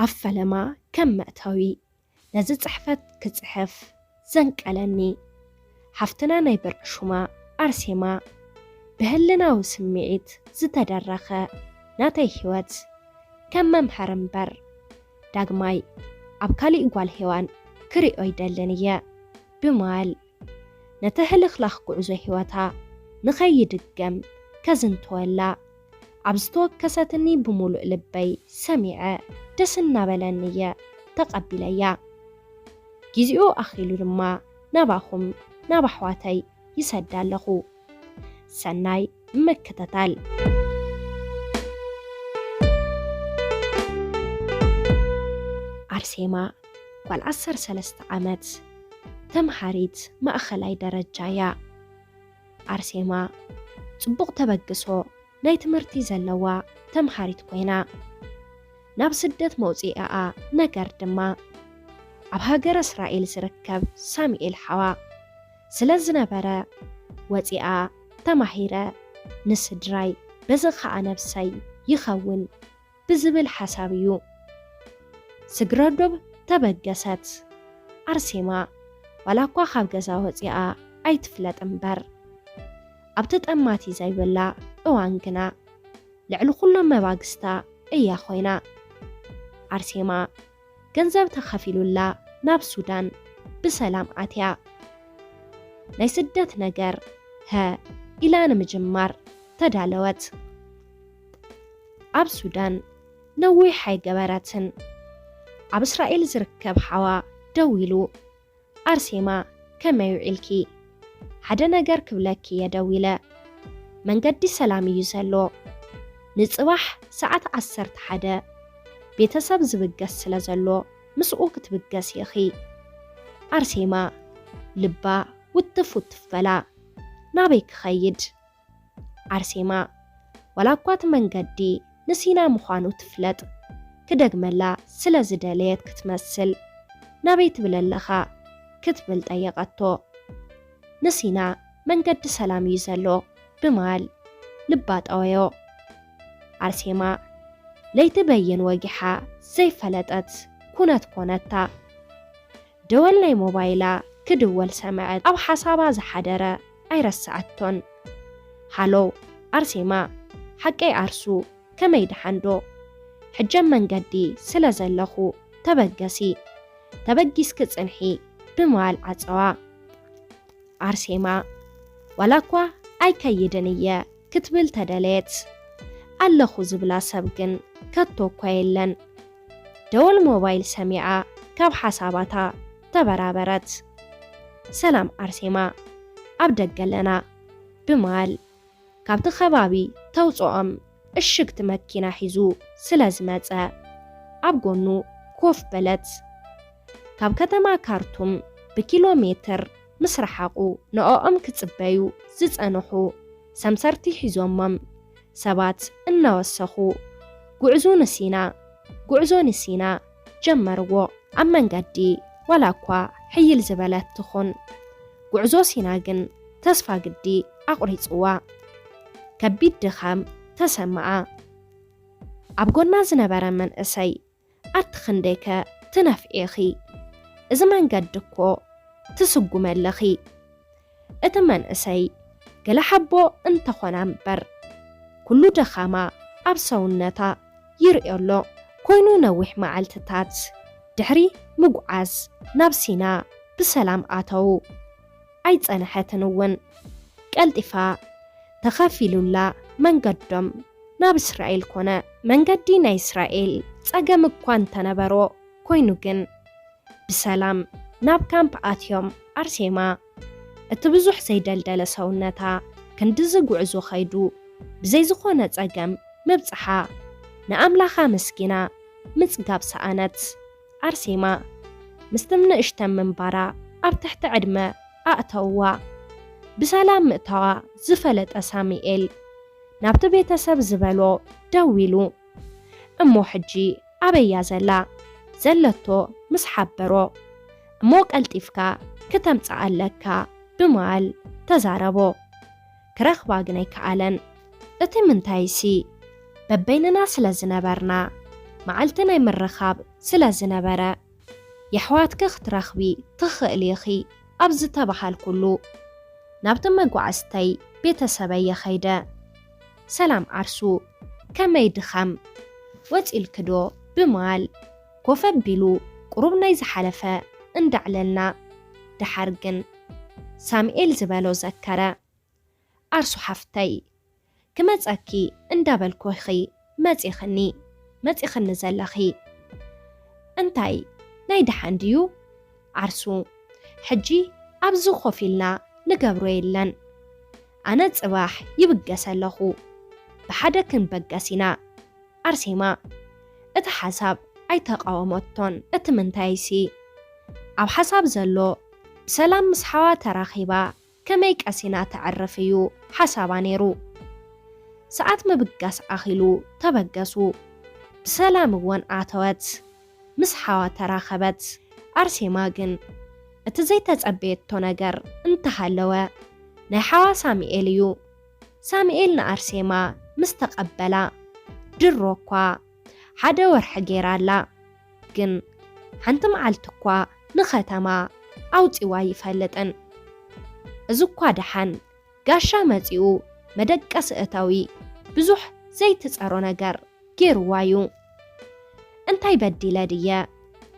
ኣብ ፈለማ ከም መእተዊ ነዚ ጽሕፈት ክጽሕፍ ዘንቀለኒ፣ ሓፍትና ናይ ብርዒ ሹማ ኣርሴማ፣ ብህልናዊ ስምዒት ዝተደረኸ ናተይ ህይወት ከም መምሃሪ እምበር፣ ዳግማይ ኣብ ካሊእ ጓል ሄዋን ክሪኦ ኣይደልን እየ ብምባል፣ ነቲ ህልኽላኽ ጉዕዞ ህይወታ ንኸይድገም ከዝንተወላ፣ ኣብ ዝተወከሰትኒ ብምሉእ ልበይ ሰሚዐ ደስ እናበለኒ እየ ተቐቢለያ። ግዜኡ ኣኺሉ ድማ ናባኹም፣ ናብ ኣሕዋተይ ይሰዳ ኣለኹ። ሰናይ ምክትታል። ኣርሴማ ጓል ዓሰርተ ሰለስተ ዓመት፣ ተምሃሪት ማእኸላይ ደረጃ እያ። ኣርሴማ ጽቡቕ ተበግሶ ናይ ትምህርቲ ዘለዋ ተምሃሪት ኮይና፣ ናብ ስደት መውጽኢኣ ነገር ድማ ኣብ ሃገረ እስራኤል ዝርከብ ሳሙኤል ሓዋ ስለ ዝነበረ፣ ወጺኣ ተማሂረ ንስድራይ፣ በዚ ኸኣ ነብሰይ ይኸውን ብዝብል ሓሳብ እዩ ስግረ ዶብ ተበገሰት። ኣርሴማ ዋላ እኳ ካብ ገዛ ወጺኣ ኣይትፍለጥ እምበር፣ ኣብቲ ጠማቲ ዘይብላ እዋን ግና ልዕሊ ኩሎም መባግስታ እያ ኮይና። ኣርሴማ ገንዘብ ተኸፊሉላ ናብ ሱዳን ብሰላም ኣትያ። ናይ ስደት ነገር ሀ ኢላ ንምጅማር ተዳለወት። ኣብ ሱዳን ነዊሕ ኣይገበረትን፣ ኣብ እስራኤል ዝርከብ ሓዋ ደዊሉ፣ ኣርሴማ ከመይ ውዒልኪ? ሓደ ነገር ክብለኪ እየ ደዊለ። መንገዲ ሰላም እዩ ዘሎ። ንጽባሕ ሰዓት ዓሰርተ ሓደ ቤተሰብ ዝብገስ ስለ ዘሎ ምስኡ ክትብገስ ኢኺ። ኣርሴማ ልባ ውትፍ ውትፍ በላ። ናበይ ክኸይድ? ኣርሴማ ዋላ እኳ እቲ መንገዲ ንሲና ምዃኑ ትፍለጥ፣ ክደግመላ ስለ ዝደለየት ክትመስል፣ ናበይ ትብል ኣለኻ? ክትብል ጠየቐቶ። ንሲና መንገዲ ሰላም እዩ ዘሎ ብምባል ልባ ጠወዮ። ኣርሴማ ለይቲ በየን ወጊሓ ዘይፈለጠት ኩነት ኮነታ። ደወል ናይ ሞባይላ ክድወል ሰምዐት። ኣብ ሓሳባ ዝሓደረ ኣይረስዐቶን። ሃሎ ኣርሴማ፣ ሓቀይ ኣርሱ፣ ከመይ ደሓን ዶ? ሕጂ ኣብ መንገዲ ስለ ዘለኹ ተበገሲ፣ ተበጊስኪ ጽንሒ ብምባል ዓጸዋ። ኣርሴማ ዋላ እኳ ኣይከይድን እየ ክትብል ተደለየት፣ ኣለኹ ዝብላ ሰብ ግን ከቶ እኳ የለን። ደወል ሞባይል ሰሚዓ ካብ ሓሳባታ ተበራበረት። ሰላም ኣርሴማ፣ ኣብ ደገ ኣለና ብምባል ካብቲ ከባቢ ተውጽኦም እሽግቲ መኪና ሒዙ ስለ ዝመጸ፣ ኣብ ጎኑ ኮፍ በለት። ካብ ከተማ ካርቱም ብኪሎ ሜትር ምስ ረሓቑ፣ ንዕኦም ክጽበዩ ዝጸንሑ ሰምሰርቲ ሒዞሞም ሰባት እናወሰኹ፣ ጉዕዞ ንሲና፣ ጉዕዞ ንሲና ጀመርዎ። ኣብ መንገዲ ዋላ እኳ ሕይል ዝበለት ትኹን፣ ጉዕዞ ሲና ግን ተስፋ ግዲ ኣቑሪጽዋ። ከቢድ ድኻም ተሰምዓ። ኣብ ጎና ዝነበረ መንእሰይ፣ ኣቲ ክንደይከ ትነፍዒ ኢኺ? እዚ መንገዲ እኮ ትስጉሚ ኣለኺ። እቲ መንእሰይ ገለ ሓቦ እንተኾና እምበር፣ ኩሉ ድኻማ ኣብ ሰውነታ ይርእዮ ኣሎ። ኮይኑ ነዊሕ መዓልትታት ድሕሪ ምጉዓዝ ናብ ሲና ብሰላም ኣተዉ። ኣይጸንሐትን እውን። ቀልጢፋ ተኸፊሉላ መንገዶም ናብ እስራኤል ኮነ። መንገዲ ናይ እስራኤል ጸገም እኳ እንተነበሮ፣ ኮይኑ ግን ብሰላም ናብ ካምፕ ኣትዮም። ኣርሴማ እቲ ብዙሕ ዘይደልደለ ሰውነታ ክንድዚ ጉዕዞ ኸይዱ ብዘይ ዝኾነ ጸገም ምብጽሓ ንኣምላኽ ኣመስጊና ምጽጋብ ሰኣነት። ኣርሴማ ምስቶም ንእሽተን ምንባራ ኣብ ትሕቲ ዕድመ ኣእተውዋ። ብሰላም ምእታዋ ዝፈለጠ ሳሙኤል ናብቲ ቤተሰብ ዝበሎ ደዊሉ፣ እሞ ሕጂ ኣበይ እያ ዘላ? ዘለቶ ምስ ሓበሮ፣ እሞ ቀልጢፍካ ክተምጽኣ ኣለካ ብምባል ተዛረቦ። ክረኽባ ግን ኣይከኣለን። እቲ ምንታይሲ በበይንና ስለ ዝነበርና፣ መዓልቲ ናይ ምርኻብ ስለ ዝነበረ፣ "የሕዋትኪ ክትረኽቢ ትኽእሊ ኢኺ" ኣብ ዝተባሃልኩሉ፣ ናብቲ መጓዕዝተይ ቤተሰበይ ከይደ። "ሰላም ዓርሱ፣ ከመይ ድኻም? ወጺእልኪ ዶ?" ብምባል ኮፍ ኣቢሉ ቁሩብ ናይ ዝሓለፈ እንዳዕለልና፣ ደሓር ግን ሳሙኤል ዝበሎ ዘከረ። "ዓርሱ ሓፍተይ፣ ክመጸኪ እንዳበልኩ ኢኺ መጺኽኒ፣ መጺኽኒ ዘለኺ። እንታይ ናይ ደሓን ድዩ?" ዓርሱ፣ "ሕጂ ኣብዚ ኮፍ ኢልና ንገብሮ የለን። ኣነ ጽባሕ ይብገስ ኣለኹ። ብሓደ ክንበገስ ኢና።" ኣርሴማ እቲ ሓሳብ ኣይተቓወመቶን። "እቲ ምንታይሲ?" "ኣብ ሓሳብ ዘሎ፣ ብሰላም ምስ ሓዋ ተራኺባ ከመይ ቀሲና ተዕርፍ እዩ ሓሳባ ነይሩ።" ሰዓት ምብጋስ ኣኺሉ ተበገሱ። ብሰላም እውን ኣተወት። ምስ ሓዋ ተራኸበት። ኣርሴማ ግን እቲ ዘይተጸበየቶ ነገር እንተሃለወ፣ ናይ ሓዋ ሳሙኤል እዩ። ሳሙኤል ንኣርሴማ ምስ ተቐበላ፣ ድሮ እኳ ሓደ ወርሒ ገይራ ኣላ። ግን ሓንቲ መዓልቲ እኳ ንኸተማ ኣውጺዋ ይፈልጥን። እዚ እኳ ደሓን ጋሻ መጺኡ መደቀሲ እታዊ ብዙሕ ዘይትጸሮ ነገር ገይርዋ እዩ። "እንታይ በዲለ ድየ?"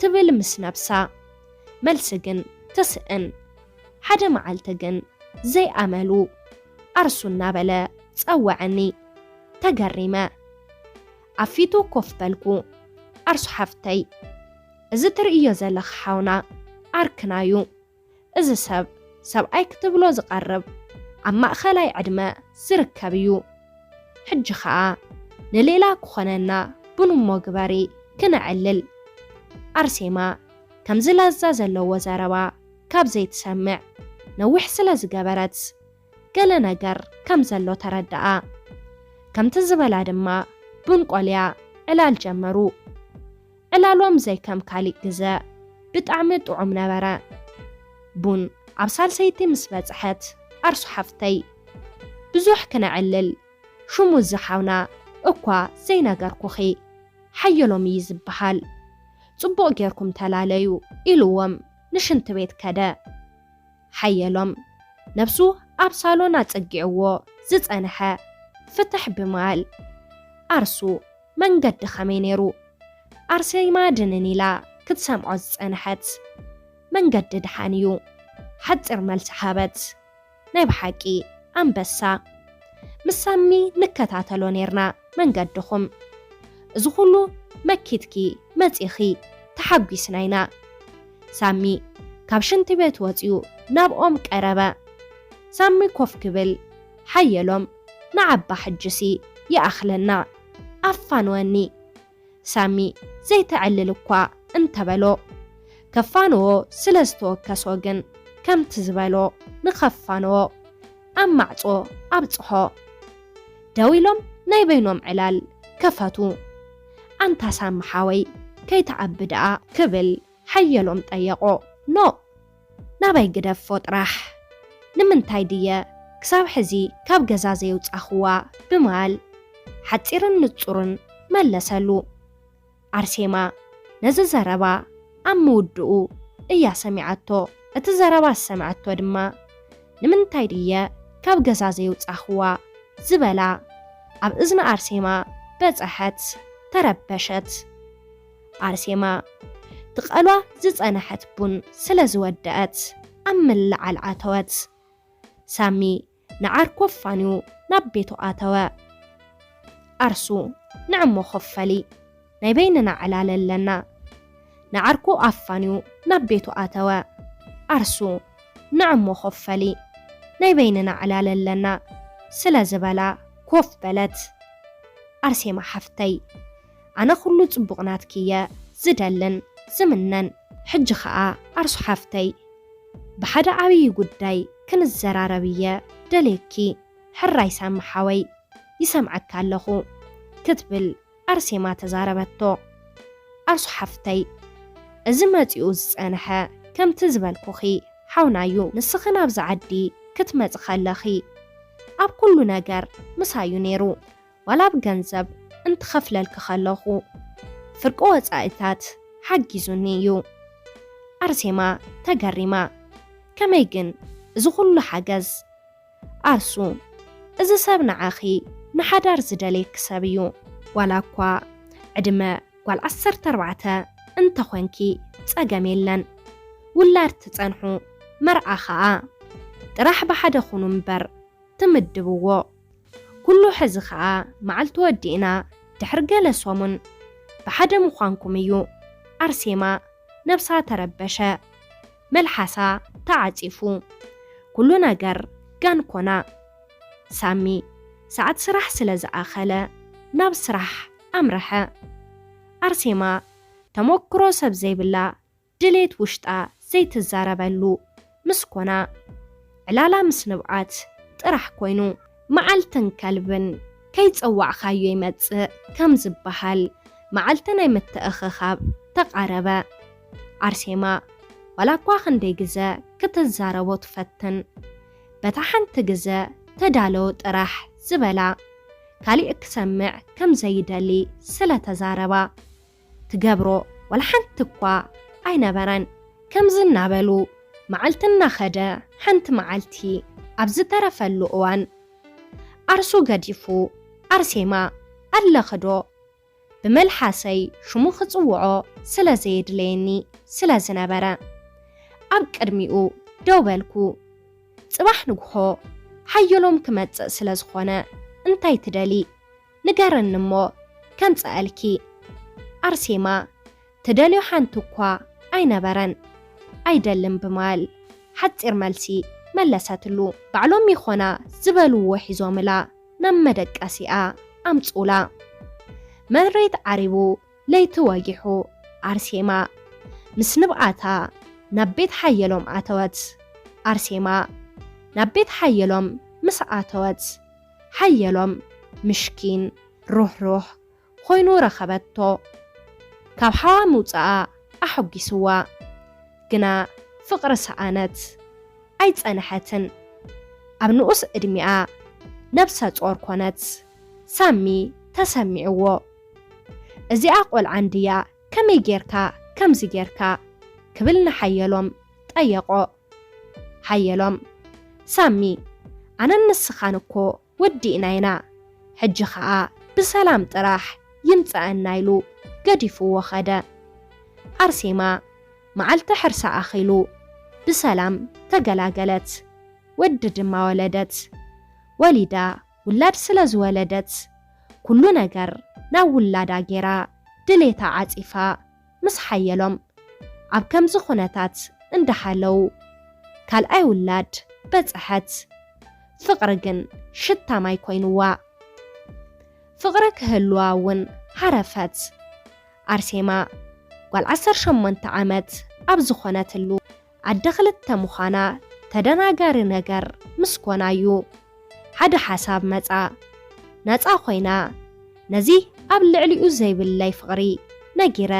ትብል ምስ ነብሳ። መልሲ ግን ትስእን። ሓደ መዓልቲ ግን ዘይኣመሉ ኣርሱ እናበለ ጸወዐኒ። ተገሪመ ኣብ ፊቱ ኮፍ በልኩ። "ኣርሱ ሓፍተይ፣ እዚ ትርእዮ ዘለኺ ሓውና ዓርክና እዩ። እዚ ሰብ ሰብኣይ ክትብሎ ዝቐርብ ኣብ ማእኸላይ ዕድመ ዝርከብ እዩ። ሕጂ ኸኣ ንሌላ ክኾነና ቡን እሞ ግበሪ ክነዕልል።" ኣርሴማ ከምዚ ላዛ ዘለዎ ዘረባ ካብ ዘይትሰምዕ ነዊሕ ስለ ዝገበረት፣ ገለ ነገር ከም ዘሎ ተረድኣ። ከምቲ ዝበላ ድማ ቡን ቆልያ ዕላል ጀመሩ። ዕላሎም ዘይከም ካሊእ ግዘ ብጣዕሚ ጥዑም ነበረ። ቡን ኣብ ሳልሰይቲ ምስ በጽሐት፣ ኣርሱ ሓፍተይ፣ ብዙሕ ክነዕልል፣ ሽሙ እዚ ሓውና እኳ ዘይነገርኩኺ፣ ሓየሎም እዩ ዝበሃል። ጽቡቕ ጌርኩም ተላለዩ፣ ኢልዎም ንሽንቲ ቤት ከደ። ሓየሎም ነብሱ ኣብ ሳሎን ኣጸጊዕዎ ዝጸንሐ ፍትሕ ብምባል፣ ኣርሱ መንገዲ ከመይ ነይሩ? ኣርሴማ ድንን ኢላ ክትሰምዖ ዝጸንሐት መንገዲ ደሓን እዩ። ሓጺር መልሲ ሃበት። ናይ ብሓቂ ኣንበሳ። ምስ ሳሚ ንከታተሎ ኔርና መንገድኹም። እዚ ኩሉ መኪትኪ መጺኺ ተሓጒስና ኢና። ሳሚ ካብ ሽንቲ ቤት ወጺኡ ናብኦም ቀረበ። ሳሚ ኮፍ ክብል ሓየሎም ንዓባ ሕጅሲ ይኣኽለና። ኣፋንወኒ። ሳሚ ዘይተዕልል እኳ እንተበሎ፣ ከፋንዎ ስለ ዝተወከሶ ግን ከምቲ ዝበሎ ንኸፋንዎ ኣብ ማዕጾ ኣብጽሖ። ደው ኢሎም ናይ በይኖም ዕላል ከፈቱ። ኣንታ ሳሚ ሓወይ ከይትዓቢ ደኣ ክብል ሓየሎም ጠየቖ። ኖ፣ ናባይ ግደፎ ጥራሕ። ንምንታይ ድየ ክሳብ ሕዚ ካብ ገዛ ዘየውጻኽዋ? ብምባል ሓጺርን ንጹርን መለሰሉ። ኣርሴማ ነዚ ዘረባ ኣብ ምውድኡ እያ ሰሚዓቶ። እቲ ዘረባ ዝሰምዐቶ ድማ፣ "ንምንታይ ድየ ካብ ገዛ ዘየውጻኽዋ?" ዝበላ ኣብ እዝኒ ኣርሴማ በጸሐት። ተረበሸት። ኣርሴማ ትቐልዋ ዝጸንሐት ቡን ስለ ዝወደአት ኣብ ምልዓል ኣተወት። ሳሚ ንዓርኩ ኣፋንዩ ናብ ቤቱ ኣተወ። ኣርሱ፣ "ንዕሞ ኮፍ በሊ፣ ናይ በይንና ዕላል ኣለና።" ንዓርኩ ኣፋንዩ ናብ ቤቱ ኣተወ። ኣርሱ፣ "ንዕሞ ኮፍ በሊ፣ ናይ በይንና ዕላል ኣለና" ስለ ዝበላ ኮፍ በለት። ኣርሴማ ሓፍተይ፣ ኣነ ኩሉ ጽቡቕ ናትኪ እየ ዝደልን ዝምነን። ሕጂ ኸኣ ኣርሱ ሓፍተይ፣ ብሓደ ዓብዪ ጉዳይ ክንዘራረብ እየ ደልየኪ። ሕራይ ሳሚ ሓወይ፣ ይሰምዓካ ኣለኹ ክትብል ኣርሴማ ተዛረበቶ። ኣርሱ ሓፍተይ፣ እዚ መጺኡ ዝጸንሐ ከምቲ ዝበልኩኺ ሓውናዩ። ንስኺ ናብዚ ዓዲ ክትመጺ ከለኺ ኣብ ኩሉ ነገር ምሳዩ ነይሩ። ዋላ ብ ገንዘብ እንትኸፍለልኪ ከለኹ፣ ፍርቂ ወጻኢታት ሓጊዙኒ እዩ። ኣርሴማ ተገሪማ፣ ከመይ ግን እዚ ኩሉ ሓገዝ? ኣርሱ፣ እዚ ሰብ ንዓኺ ንሓዳር ዝደልየኪ ሰብ እዩ። ዋላ እኳ ዕድመ ጓል ዓሰርተ ኣርባዕተ እንተኾንኪ ጸገም የለን። ውላድ ትጸንሑ፣ መርዓ ኸኣ ጥራሕ ብሓደ ኩኑ እምበር ትምድብዎ። ኩሉ ሕዚ ኸኣ መዓልቲ ወዲእና ድሕሪ ገለ ሰሙን ብሓደ ምዃንኩም እዩ። ኣርሴማ ነብሳ ተረበሸ። መልሓሳ ተዓጺፉ። ኩሉ ነገር ጋን ኮና። ሳሚ ሰዓት ስራሕ ስለ ዝኣኸለ ናብ ስራሕ ኣምረሐ። ኣርሴማ ተመክሮ ሰብ ዘይብላ ድሌት ውሽጣ ዘይትዛረበሉ ምስ ኮና ዕላላ ምስ ንብዓት ጥራሕ ኮይኑ። መዓልትን ከልብን ከይጸዋዕኻዮ ይመጽእ ከም ዝበሃል መዓልቲ ናይ ምትእኽኻብ ተቓረበ። ኣርሴማ ዋላ እኳ ክንደይ ግዘ ክትዛረቦ ትፈትን፣ በታ ሓንቲ ግዘ ተዳለወ ጥራሕ ዝበላ ካሊእ ክሰምዕ ከም ዘይደሊ ስለ ተዛረባ ትገብሮ ዋላ ሓንቲ እኳ ኣይነበረን። ከምዚ እናበሉ መዓልቲ እናኸደ ሓንቲ መዓልቲ ኣብ ዝተረፈሉ እዋን ኣርሱ ገዲፉ ኣርሴማ ኣለኺ ዶ? ብመልሓሰይ ሽሙ ክጽውዖ ስለ ዘየድለየኒ ስለ ዝነበረ ኣብ ቅድሚኡ ደው በልኩ። ጽባሕ ንግሆ ሓየሎም ክመጽእ ስለ ዝኾነ እንታይ ትደሊ? ንገርኒ እሞ ከምጽኣልኪ። ኣርሴማ ትደልዮ ሓንቲ እኳ ኣይነበረን። ኣይደልን ብምባል ሓጺር መልሲ መለሰትሉ። ባዕሎም ይኾና ዝበልዎ ሒዞምላ ናብ መደቀሲኣ ኣምጹላ። መሬት ዓሪቡ ለይቲ ወጊሑ ኣርሴማ ምስ ንብዓታ ናብ ቤት ሓየሎም ኣተወት። ኣርሴማ ናብ ቤት ሓየሎም ምስ ኣተወት ሓየሎም ምሽኪን ሩህሩህ ኮይኑ ረኸበቶ። ካብ ሓዋ ምውጻኣ ኣሐጒስዋ። ግና ፍቕሪ ሰኣነት። ኣይጸንሐትን። ኣብ ንኡስ ዕድሚኣ ነብሰ ጾር ኮነት። ሳሚ ተሰሚዕዎ። እዚኣ ቆልዓ እንድያ ከመይ ጌርካ ከምዚ ጌርካ ክብል ንሓየሎም ጠየቖ። ሓየሎም ሳሚ ኣነን ንስኻን እኮ ወዲእና ኢና። ሕጂ ኸኣ ብሰላም ጥራሕ ይምጸኣና ኢሉ ገዲፍዎ ኸደ። ኣርሴማ መዓልቲ ሕርሳ ኣኺሉ ብሰላም ተገላገለት። ወዲ ድማ ወለደት። ወሊዳ ውላድ ስለ ዝወለደት ኩሉ ነገር ናብ ውላዳ ጌራ ድሌታ ዓጺፋ ምስ ሓየሎም ኣብ ከምዚ ኩነታት እንዳሃለው ካልኣይ ውላድ በጽሐት። ፍቕሪ ግን ሽታ ማይ ኮይንዋ። ፍቕሪ ክህልዋ እውን ሃረፈት። ኣርሴማ ጓል ዓሰርተ ሸሞንተ ዓመት ኣብ ዝኾነትሉ ኣደ ክልተ ምዃና ተደናጋሪ ነገር ምስ ኮና እዩ ሓደ ሓሳብ መጻ። ነጻ ኮይና ነዚ ኣብ ልዕሊኡ ዘይብለይ ፍቕሪ ነጊረ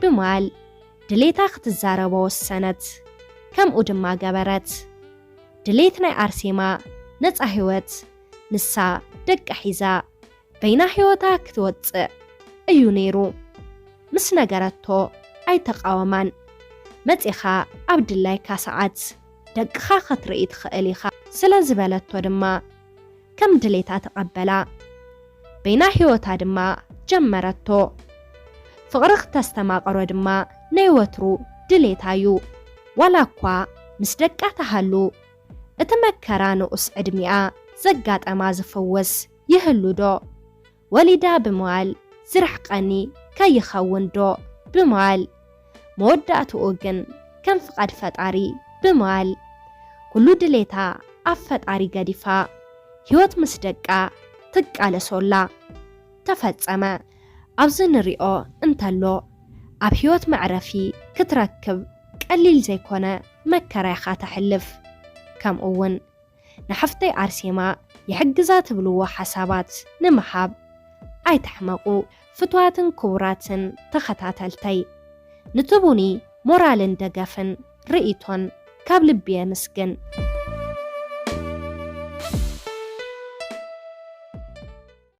ብማል ድሌታ ክትዛረቦ ወሰነት። ከምኡ ድማ ገበረት። ድሌት ናይ ኣርሴማ ነጻ ህይወት ንሳ ደቂ ሒዛ በይና ህይወታ ክትወጽእ እዩ ነይሩ። ምስ ነገረቶ ኣይተቃወማን። መጺኻ ኣብ ድላይካ ሰዓት ደቅኻ ክትርኢ ትኽእል ኢኻ ስለ ዝበለቶ ድማ ከም ድሌታ ተቐበላ። በይና ህይወታ ድማ ጀመረቶ። ፍቕሪ ክተስተማቕሮ ድማ ናይ ወትሩ ድሌታ እዩ። ዋላ እኳ ምስ ደቃ ተሃሉ እቲ መከራ ንኡስ ዕድሚኣ ዘጋጠማ ዝፍውስ ይህሉ ዶ? ወሊዳ ብምባል ዝርሕቀኒ ከይኸውን ዶ ብምባል መወዳእትኡ ግን ከም ፍቓድ ፈጣሪ ብምባል ኩሉ ድሌታ ኣብ ፈጣሪ ገዲፋ ህይወት ምስ ደቃ ትቃለሶላ ተፈጸመ። ኣብዚ ንሪኦ እንተሎ ኣብ ህይወት መዕረፊ ክትረክብ ቀሊል ዘይኮነ መከራ ኢኻ ተሕልፍ። ከምኡ እውን ንሓፍተይ ኣርሴማ ይሕግዛ ትብልዎ ሓሳባት ንምሃብ ኣይትሕመቑ። ፍቱዋትን ክቡራትን ተኸታተልተይ፣ ንትቡኒ ሞራልን ደገፍን ርእይቶን ካብ ልቢ የምስግን።